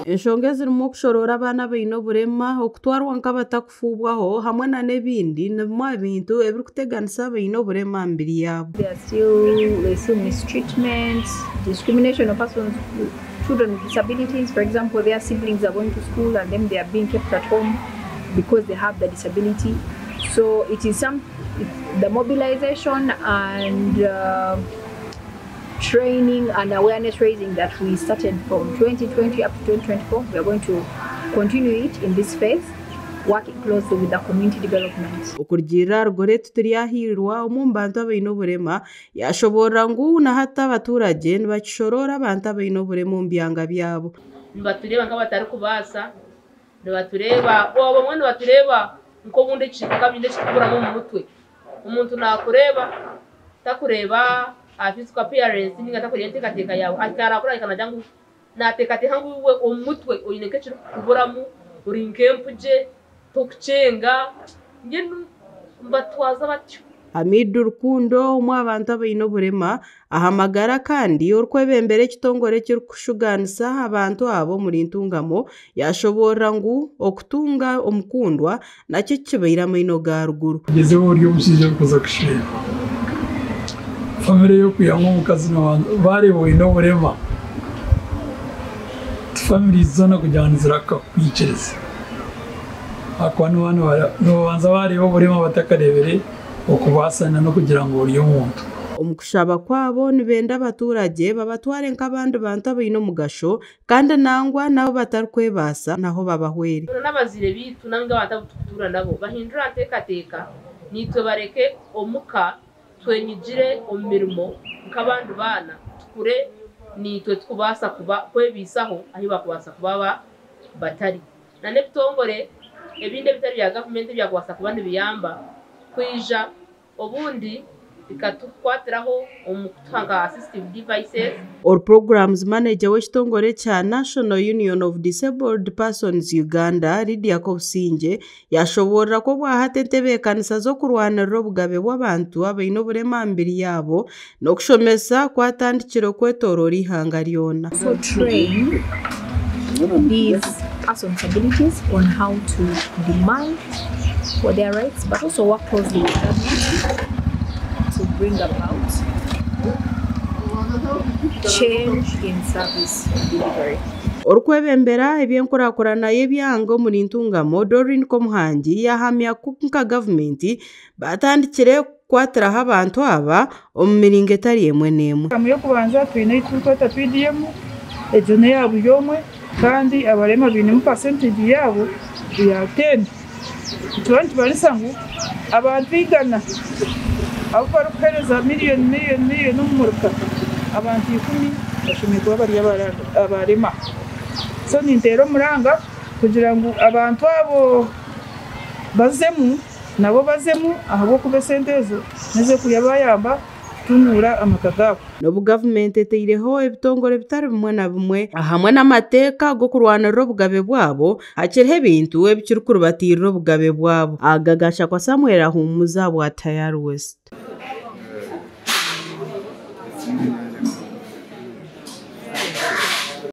Enshonga ezirimu okushoroora abaana abaine oburema, okutwarwa nk'abatakufuubwaho hamwe nana ebindi ni bimwe aha bintu ebirikuteganisa abaine oburema aha mibiri yaabo. There are still, there's still mistreatment, discrimination of persons, children with disabilities. For example, their siblings are going to school and then they are being kept at home because they have the disability. So it is some, the mobilization and training and awareness raising that we started from 2020 up to 2024. We are going to continue it in this phase, working closely with the community development. Okurugiirira ahari Goretti Turyahiirwa omwe omu bantu abaine oburema yashoboorora ngu na hati abaturage nibakishoroora abantu abaine oburema omu byanga byabo. Nibatureeba nk'abatarikubaasa, nibatureeba obamwe nibatureeba nk'obundi nka biine ekirikuburamu omu mutwe. Omuntu naakureeba takureeba aha physical appearance ninga takureeba enteekateeka yaawe, ahika nagira ngu naateekateeka ngu iwe omu mutwe oine nk'ekirikukuburamu, ori nk'empugye, tokukyenga, mbwenu nibatwaza batyo. Hamidu Rukundo omwe aha bantu abaine oburema aha magara kandi orikwebembera ekitongore ekirikushugaanisa abantu abo omuri Ntungamo yashoboorora ngu okutunga omukundwa nakyo kibaire amaino ga ruguru. Ngezeho ori omushaija orikuza kushwera, famire y'okwihamu omukazi bareeba oine oburema, family zoona kugira ngu nizirakakwikiriza ahakuba nibabanza bareeba oburema batakareebire okubaasana n'okugira ngu ori omuntu. Omu kushaba kwabo nibenda abaturage babatware nk'abandi bantu abaine omugasho kandi nangwa nabo batarikwebaasa naho babahwere. N'abazaire biitu nanga abantu abu turikutuura nabo bahindure aha nteekateeka, naitwe bareke omuka twenyigire omu mirimo nk'abandi baana, tukure naitwe tukubaasa kuba kwebiisaho ahu bakubaasa kuba batari. N'ebitongore ebindi ebitari bya gavumenti ebyakubaasa kuba nibiyamba kwija obundi bikatukwatiraho omu kutuha nka assistive devices. Ori Programs Manager w'ekitongore kya National Union of Disabled Persons Uganda, Lydia Kobusingye yashoboorora ku obwahati entebeekanisa z'okurwanirira obugabe bw'abantu abaine oburema aha mibiri yaabo n'okushomesa kwatandikire okwetooroora eihanga ryona. Also train these persons with disabilities on how to demand for their rights, but also work closely with government to bring about change in service delivery. Orikwebembera eby'enkurakurana y'ebyanga omuri Ntungamo, Doreen Komuhangi yahamya ku nka gavumenti batandikire kukwatiraho abantu aba omu miringo etari emwe n'emwe. Mu y'okubanza twine ei turikweta PDM, egyo n'eya buri omwe kandi abarema bainemu percentage yaabo ya 10. Nituba nitubarisa ngu abantu 100 abu barikuheereza miliyoni miliyoni miliyoni omu muruka, abantu 10 bashemereire kuba bari abarema. So ninteera omuranga kugira ngu abantu abo bazemu nabo bazemu ahabw'okuba esente ezo n'ez'okubayamba kutunguura amaka gaabo. N'obu gavumenti eteireho ebitongore bitari bimwe na bimwe hamwe n'amateeka g'okurwanirira obugabe bwabo, hakiriho ebintu ebikirikuribatiirira obugabe bwabo. Aga gashakwa Samuel Ahumuza bwa Tayari West.